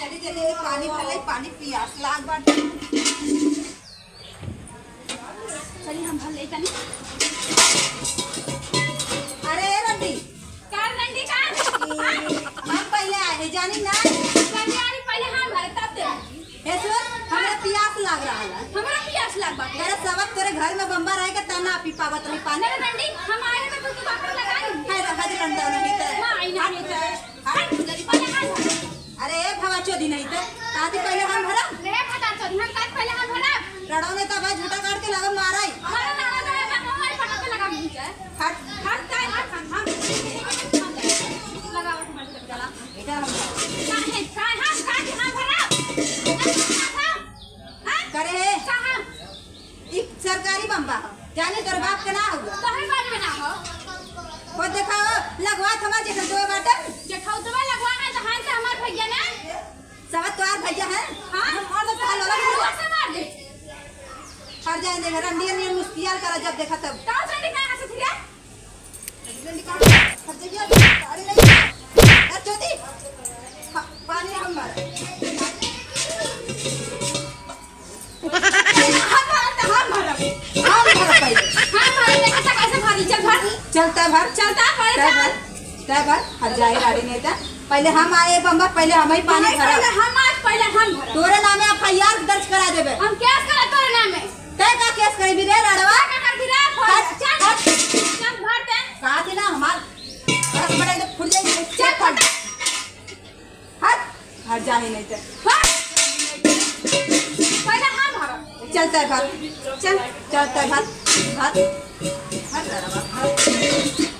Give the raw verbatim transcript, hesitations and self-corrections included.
चली, चली, पानी भर ले, पानी पियास लाग बाटे। चली, हम भर ले तनी। अरे रंडी। का रंडी का? हम पहिले आए, जानी ना? पहिले आए, पहिले हम भरे, तब दे। हे सुन, हमरा पियास लाग रहल है। हमरा पियास लाग बाटे। अरे सबक तोरे घर में बम्बा रहे के तना पी पावत रही पानी। अरे रंडी, हम आए तो तू बापर लगाई। है रखा दे रंडा नहीं तो। ना, आई ना, नहीं तो। हट, जल्दी पहिले हाथ धर। अरे ए भवा चोदी नहीं तो, ताती पहिले हम भरब। रे भवा चोदी, हम ताती पहिले हम भरब। रड़ो ने तब झूठा काट के लगा माराई। मारा ना, ना, ना, ना, ना, पटक के लगा मुझे। हट। हट, ताई, हट, हट, हम। लगावत मत चला। इधर हम। काहे, काहे, हम, काहे हम भरब? हाँ? करे है। कहाँ? ई सरकारी बम्बा ह। जानी तोर बाप के ना हुआ। तोहरे बाप के ना हो। वो देखा हो, लगवा थमा जेठा दो बाटे। जेठा दो लगवा है, तो हाथ से हमार भैया ने। सब तोहार भैया है। हाँ। हम और तो साल वाला हुआ। से मार दे। हट जाए दे, रंडियन ने मुस्कियाल करा जब देखा तब। का से दिखा हंस फिरे? जल्दी निकाल। हट जाइए। अरे नहीं। ए, चोदी। हाँ, पानी हम मारा। हम भरब, हम भरब। हम भरब पहिले। हम भरब, देखा था कैसे भरी, चल भर। चलता भर। चलता भर, तय चल। भर, तय भर। हट जाए गाड़ी नहीं था। पहिले हम आए बम्बा, पहिले हम ही पानी नहीं, भरब। पहिले हम आज, पहिले हम भरब। तोरे नामे F I R दर्ज करा देबे। हम केस करा तोरे नामे। तय का केस करेबी रे रड़वा? का करबी रे? भर, हट, चल। हट। चल भर दे। कहा थी ना हमार बड़ा बड़ा फुट जाए, चल चल फट। हट। हट जाए नहीं तो। हट। पहिले हम भरब। चलता है भर। चल। चलता है भर। भर। भर रड़वा, भर।